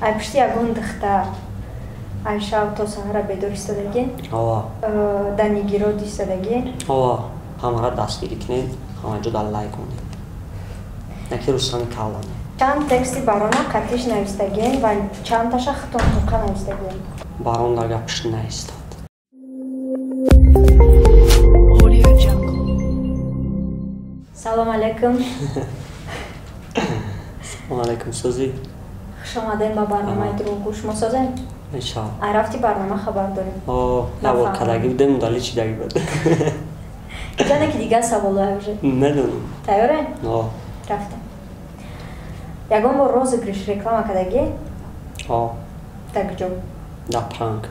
Ай пушти ягон духтар ай шаб то саҳара бедор истодагӣ? Ова. Дар нигирод истодагӣ? Ова. Ҳамаро дастгирӣ кунед, ҳама ҷо дар лайк монед. Яке Рустами Каллане. Чанд тексти барона қатиш навистагиен ва чандташа хитон туқа навистагиен? Барон дар гапш наистод. Салом алейкум. Салом алейкум, созӣ. Хуш омадем ба барномаи Дурӯғгӯ. Шумо созем? Иншоалло. Ай рафти барнома хабар дорем. О, як бор кадаги будем, удали чидаги буд. Ҷане ки дигар саволҳое уже. Медонам. Тайёрем? О. Рафтем. Ягон бор розыгрыш реклама кадаги? О. Дар куҷо? Дар пранк.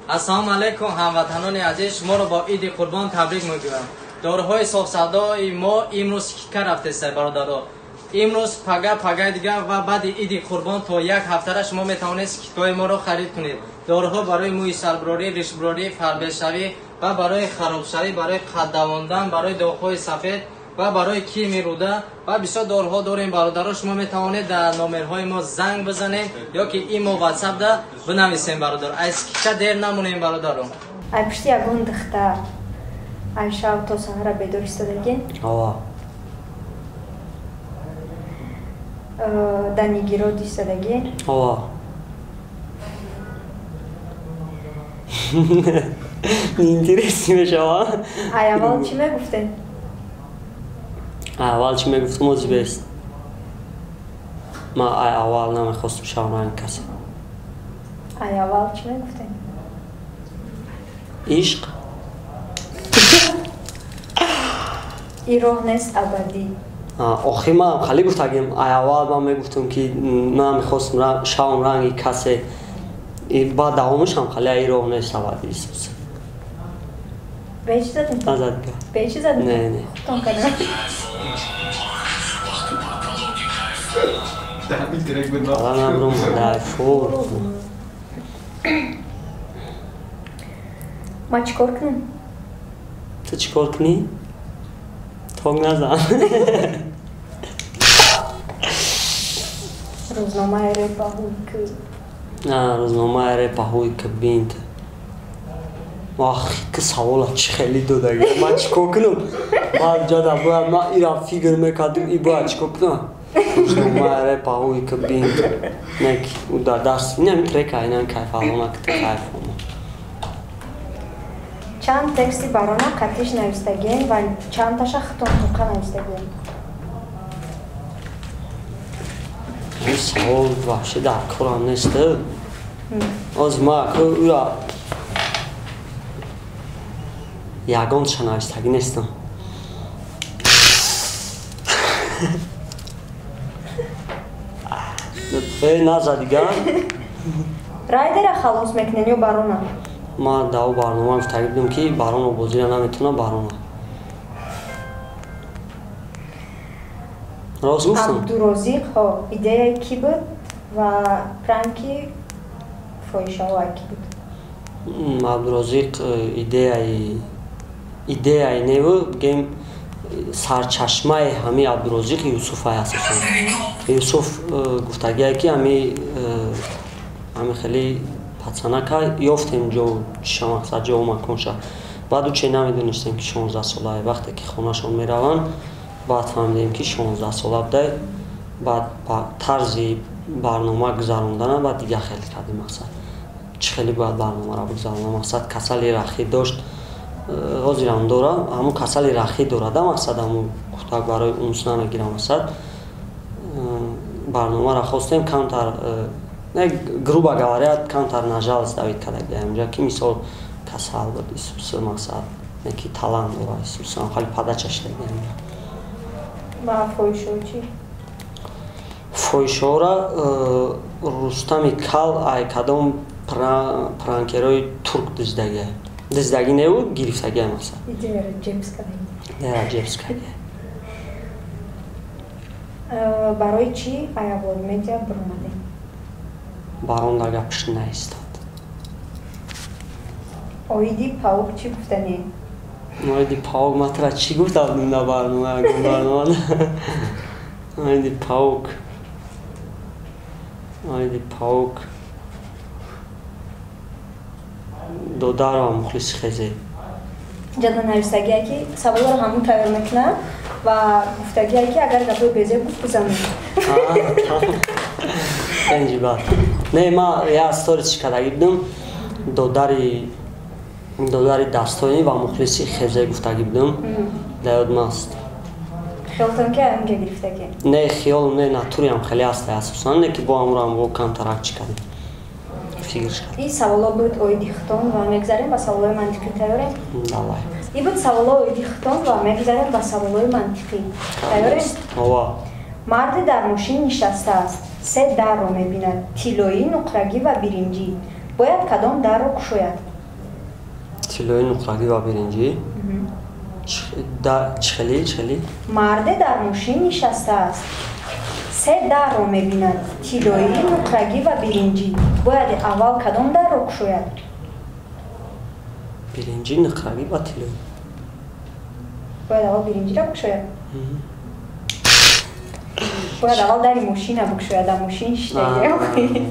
Ассалому алайкум, ҳамватанони азиз, шуморо бо Иди Қурбон табрик мегӯям. Доруҳои софсавдои мо имрӯз скидка рафтеста, бародаро. Имрӯз, пага, пагаи дигар ва баъди Иди Қурбон то як ҳафтара шумо метавонед скидкаҳои моро харид кунед. Доруҳо барои мӯи сарбурорӣ, ришбурорӣ, фарбешавӣ ва барои харобшавӣ, барои қад давондан, барои доғҳои сафед ва барои кирми рӯда ва бисёр доруҳо дорем, бародаро. Шумо метавонед дар номерҳои мо занг бизанед ё ки имо, ватсапда бинависем, бародар. Ай скидка дер намонем, бародаро. Ай пушти ягон духтар ай шаб то саҳара бедор истодагӣ? Ова. Дар нигирод истодагӣ? Ова. Интереси мешава. Ай аввал чӣ мегуфтем? Ай аввал чӣ мегуфтам, ози бест. Ман ай аввал намехостум шавам ранги касе. Ай аввал чӣ мегуфтем? Ишқ. Ин роҳ нест абадӣ. Охи ман хеле гуфтагим, ай аввал ман мегуфтам, ки ман мехостум шавам ранги касе. Баъд давомашам хеле ай роҳ нест абадӣ. Бе чӣ задем? Назадга. Бе чӣ задем? Не, не. Худтон кардам. Алан дай фур. Ман чӣ кор кунем? Ту чӣ кор кунӣ? Тог назан. Рӯзномаи репа ҳуй ки. Рӯзномаи репа ҳуй ки бинт. Ах, ки савола чӣ хеле додаги. Ман чӣ кор кунам? Ман ҷада бояд ман ира фикр мекардим, и бояд чӣ кор кунам? Рӯзномаи репа ҳуй ки бинт. Нек, у дар дарс. Инам трека, инам кайфалона ки кайф омад. Чанд тексти барона қатиш навистагиен ва чандташа хитон туқа навистагиен? Ин савол вообще дар корам нест. Оз ма ура ягонташа навистагӣ нестам. Э, наза дигар. Райдера халос мекунем ё барона? Ман дар барнома гуфтагӣ будам, ки бароно бозира наметавонам, барона. Рост гуфтам? Абдурозиқ, ҳо, идеяи кӣ буд ва пранки фоҳишаҳо ки буд? Абдурозиқ идеяи неву, бигем, сарчашмаи ҳами Абдурозиқ Юсуфай асосан. Юсуф гуфтагие, ки ҳами хеле пацанака ёфтем ҷо чиша, мақсад ҷо маконша. Баъд ӯ че намедонистем, ки 16 солае. Вақте ки хонашон мераванд, баъд фаҳмидем, ки 16 сола буда. Баъд тарзи барнома гузарондана баъд дига хел кардем, мақсад чӣ хеле бояд барномаро бигузаронам. Мақсад касали рахӣ дошт, ҳозирам дора, ҳамун касали рахӣ дорада, мақсад ҳамун кӯдак барои унс намегира. Мақсад барномаро хостем камтар, грубо говоря, камтар на жалость давид карда ҳамҷа, ки мисол касал буд Исус, мақсад ки талант дора Исус, хеле падача шуда. Ва фоҳишаҳо чӣ? Фоҳишаҳоро Рустами Кал ай кадом пранкерои турк дуздагия. Дуздагӣ неву, гирифтагия, мақсад. Идеяро ҷебс кардагӣ. Идеяро ҷебс кардагӣ. Барои чӣ Аявол Медиа биромадем? Барон дар гапш наистод. Оиди паук чӣ гуфтанем? Оиди паук ман тура чӣ гуфтам дар барнома, ягон барнома? Оиди паук. Оиди паук додару ва мухлиси хезе. Ҷада нависагие ки саволоро ҳамун тайёр мекунад ва гуфтагие ки агар гапои безеб гуфт бизанем. Пенҷи бад. Не, ма я сторис кардагӣ будам, додари дастони ва мухлиси хезе гуфтагӣ будам. Дар ёд маст. Хиёлтон ки ҳаминҷа гирифтагӣ? Не, хиёлам не, натуриам хеле аст асосан, не ки бо ҳамроам бо камтарак чӣ кардем. Фикрш кардем. Ин саволо буд оиди хитон ва мегзарем ба саволои мантиқӣ. Тайёрем? Давай. Ин буд саволо оиди хитон ва мегзарем ба саволои мантиқӣ. Тайёрем? Ова. Марде дар мошин нишастааст. Се дарро мебинад: тиллоӣ, нуқрагӣ ва биринҷӣ. Бояд кадом дарро кушояд? Тиллоӣ, нуқрагӣ ва биринҷӣ? Чӣ хеле? Марде дар мошин нишастааст. Се дарро мебинад: тиллоӣ, нуқрагӣ ва биринҷӣ. Бояд аввал кадом дарро кушояд? Биринҷӣ, нуқрагӣ ва тиллоӣ. Бояд аввал биринҷиро бикушояд? Бояд аввал дари мошина бикушояд, дар мошин шиштагӣ.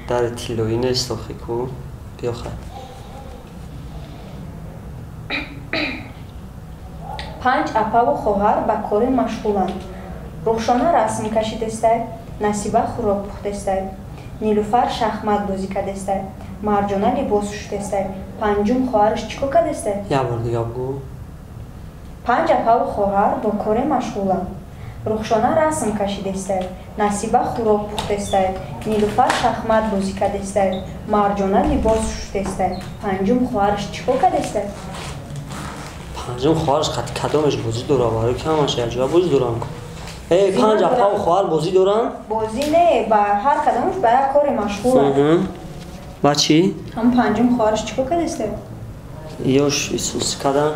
Дари тиллоӣ нест охи ку. Биё хай. Панҷ апаву хоҳар ба коре машғуланд. Рухшона расм кашидестай, Насиба хӯрок пухтестай, Нилуфар шахмат бозӣ кардестай, Марҷона либос шуштестай. Панҷум хоҳараш чӣ кор кардестай? Як бор дига бигӯ. Панҷ апаву хоҳар бо коре машғуланд. Рухшона расм кашидестай, Насиба хӯрок пухтестай, Нилуфар шахмат бозӣ кардестай, Марҷона либос шуштестай. Панҷум хоҳараш чӣ кор кардестай? Панҷум хоҳараш қати кадомеш бозӣ дорад? Барои ки ҳамаш якҷоя бозӣ доранд. Панҷ апаву хоҳар бозӣ доранд? Бозӣ не, ба ҳар кадомаш ба як коре машғуланд. Ба чӣ? Ҳам панҷум хоҳараш чӣ кор кардестай? Ёш исус кардан,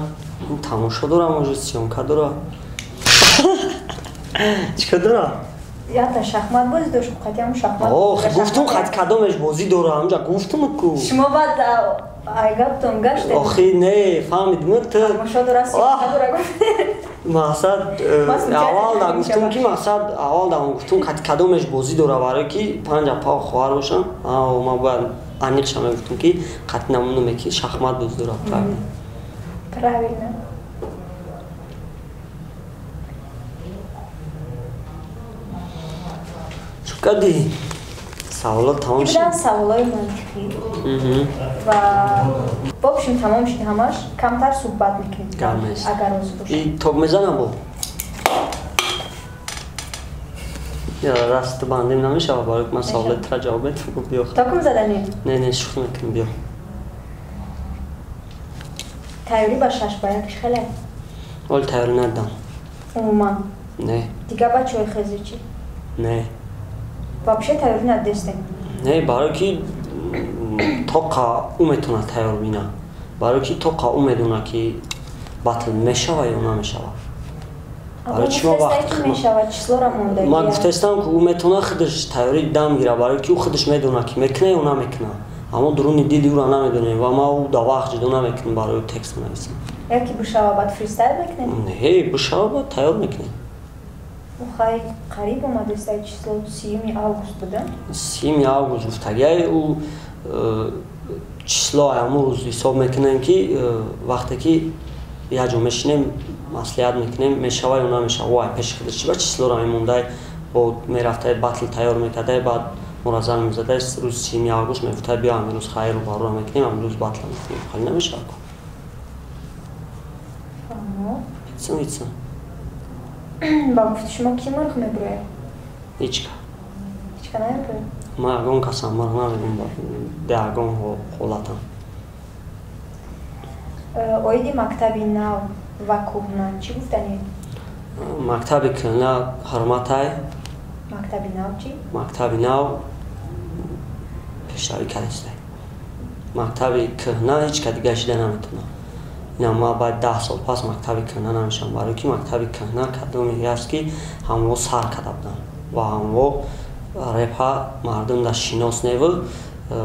тамошо дорам, может съёмка дорад. Чӣ кор дорад? Ята шахмат бозӣ дошт, қати ҳамун шахмат. Ох, гуфтум қати кадомеш бозӣ дорад, ҳамҷа гуфтум ку. Шумо баъд айгаптон гаштед? Охи не, фаҳмидм ту. Тамошо дорад, съёмка дорад гуфтед. Мақсад аввал да гуфтум ки мақсад аввал да гуфтум қати кадомеш бозӣ дорад, барои ки панҷ апа хоҳар бошанд. Ман бояд аниқша мегуфтум ки қати намунаме ки шахмат бозӣ дорад. Правильно. Правильно. Чӣ кардӣ? Саволот тамом шуд? Буданд саволои мантиқӣ ва в общем тамом шуд ҳамаш. Камтар суҳбат мекунем. Гап нест. Агар розӣ бошед. И ток мезанам бо? Я раст бандем намешава, барои ки ман саволои тура ҷавоб медиҳам. Биё. Токум заданем? Не, не, шӯхӣ мекунем, биё. Тайёрӣ ба шаш ба як чӣ хеле? Ҳол тайёрӣ надидам. Умуман? Не. Дигар бачаҳои хези чӣ? Не. Вообще тайёрӣ надидестем? Не, барои ки тоқа ӯ метавонад тайёр бина. Барои ки тоқа ӯ медонад ки батл мешава ё намешава. Барои чӣ ма вақт мешава, числоро мондагӣ? Ман гуфтаистам ки ӯ метавонад худаш тайёрӣ дам гирад, барои ки ӯ худаш медонад ки мекунад ё намекунад. Аммо дуруни дили ӯро намедонем ва ман ӯ дар вақт ҷудо намекунам барои ӯ текст нависам. Яке бишава баъд фристайл мекунем? Не, бишава баъд тайёр мекунем. Хай, қариб омадестай число 30 август буда? 30 август гуфтагиай ӯ число ҳамун рӯз ҳисоб мекунем ки вақте ки як ҷо мешинем маслиҳат мекунем мешава ё намешава. Вай пеши худаш чӣ ба числоро мемондай, бо мерафтай батл тайёр мекардай, баъд моро занг мезадай рӯзи 30 август мегуфтай биё ҳамин рӯз хайру барора мекунем, ҳамин рӯз батл мекунем. Хеле намешава ку. Фаҳмо. Ицн, ицн. Ба гуфти шумо кӣ мурғ мебурӯяд? Ҳеҷ ка. Ҳеҷ ка намебурӯяд? Ман ягон касам мурғ намебурам дар ягон ҳолатам. Оиди мактаби нав ва кӯҳна чӣ гуфтанед? Мактаби кӯҳна ҳурматай. Мактаби нав чӣ? Мактаби нав пешравӣ кардистай. Мактаби кӯҳна ҳеҷ ка дига шида наметавонад. Ина ма баъд 10 сол пас мактаби кӯҳна намешавам, барои ки мактаби кӯҳна кадоме аст ки ҳамво сар карда буданд ва ҳамво репа мардумда шинос неву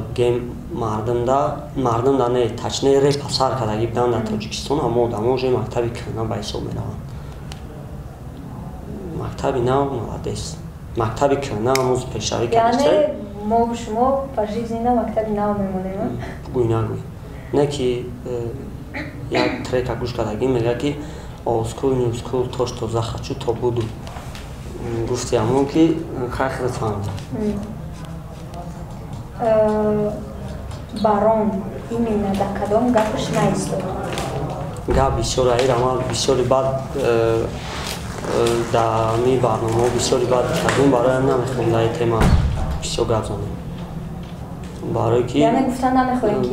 бигем мардумда не, точнее репа сар кардагӣ буданд дар Тоҷикистон, аммо одамо уже мактаби кӯҳна ба ҳисоб мераванд. Мактаби нав молодец. Мактаби кӯҳна ҳамуз пешравӣ кардааст. Яъне мо шумо пожизненно мактаби нав мемонем? Гӯй нагӯй. Не ки як трека гӯш кардагим, мегӯяд ки old school, new school, то что захочу, то буду. Гуфти ҳамон ки хай худат фаҳмида. Барон именно дар кадом гапаш наистод? Гап бисёр аира ман бисёри бад дар ҳамин барномаҳо бисёри бад кардем, барои ҳам намехоҳем дар ин тема бисёр гап занем. Барое ки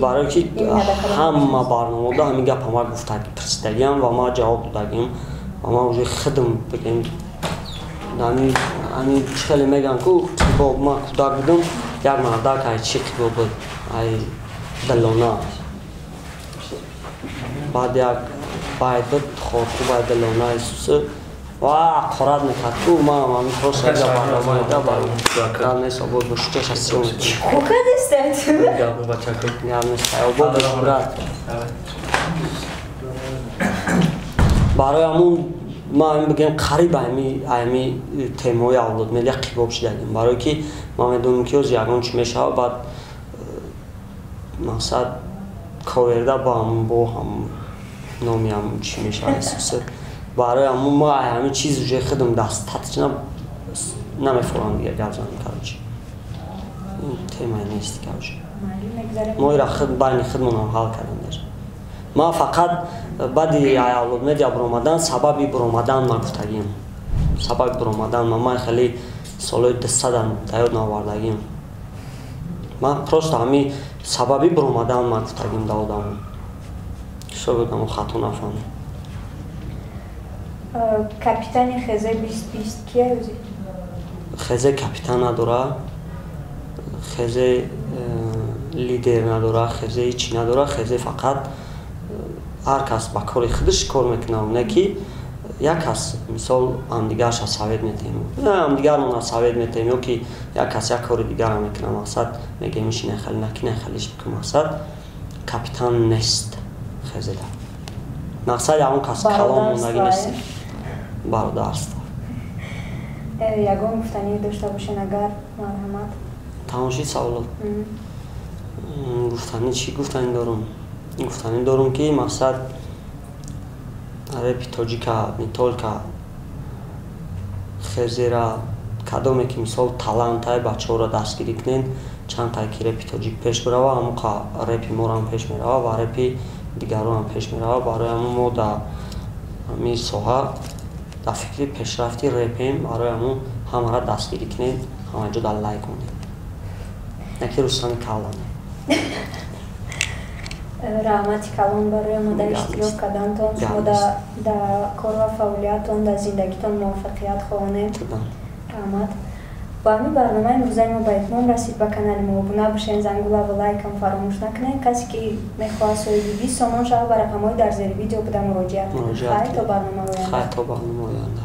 барое ки ҳама барномаҳода ҳамин гап ҳама пурсидагиам ва ман ҷавоб додагим ва ман уже худам бигем ҳамин чӣ хеле мегӯянд ку қибоб, ман кӯдак будам, як мардак ай чӣ қибоб буд, ай дилона, баъд як байт буд хорхуб ай дилона исусы ва ҳақорат мекард ку ман ҳамин просто барномаида гап нест, обод бош, чаша сиём гап нест, обод бош, брат. Барои ҳамун ман бигем қариб ами темаҳои Авлод Медиа қибоб шидагим, барое ки ман медонам ки ҳозир ягон чӣ мешавад, баъд мақсад коверда бо ҳам бо ҳам номи ҳам чӣ мешавад исусе. Барои ҳамун ма ҳамин чиз уже худам достаточно намефорам дигар гап занем, короче ин темае нест, короче мо ира худ байни худмонам ҳал кардем. Даже ман фақат баъди Авлод Медиа буромадан сабаби буромадан ма гуфтагиам, сабаби буромадан ман хеле солҳои 200-ам да ёд наовардагиам, ман просто ҳамин сабаби буромадан ма гуфтагиам да одамо, ҳисоб одамо хато нафаҳмам. Капитани Хезе 2020 кия ӯзи? Хезе капитан надора, Хезе лидер надора, Хезе ҳичи надора, Хезе фақат ҳар кас ба кори худаш кор мекунад, не ки як кас мисол ҳамдигарша совет метаҳем, ҳамдигармона совет метаҳем, ё ки як кас як кори дигара мекунад, мақсад мегӯем иши нахали наки нахалиш бикун, мақсад капитан нест Хезеда, мақсад ягон кас калон мондагӣ нест, бародарство. Ягон гуфтанӣ дошта бошен агар, марҳамат. Тамом шид саволот? Гуфтанӣ чӣ гуфтанӣ дорум? Гуфтанӣ дорум ки мақсад репи тоҷика не только Хезера, кадоме ки мисол талантай бачаҳоро дастгирӣ кунен, чанд тай ки репи тоҷик пеш бирава, ҳамон репи морам пеш мерава ва репи дигаронам пеш мерава. Барои ҳамон мо дар ҳамин соҳа дар фикри пешрафти репем, барои ҳамон ҳамаро дастгирӣ кунед, ҳама ҷо дар лайк монед, яке Рустами Каллане. Раҳмати калон барои омада иштирок кардантон. Шумо дар кор ва фаъолиятон, дар зиндагитон муваффақият хоҳонем. Раҳмат. Бо ҳамин барномаи имрӯзаи мо ба итмом расид. Ба канали мо обуна бошед, зангула ва лайкам фаромӯш накунед. Касе ки мехоҳад соҳиби 20 сомон шавад, ба рақамҳои дар зери видео буда муроҷиат кунед. Хайр то барномаи оянда. Хайр то барномаи оянда.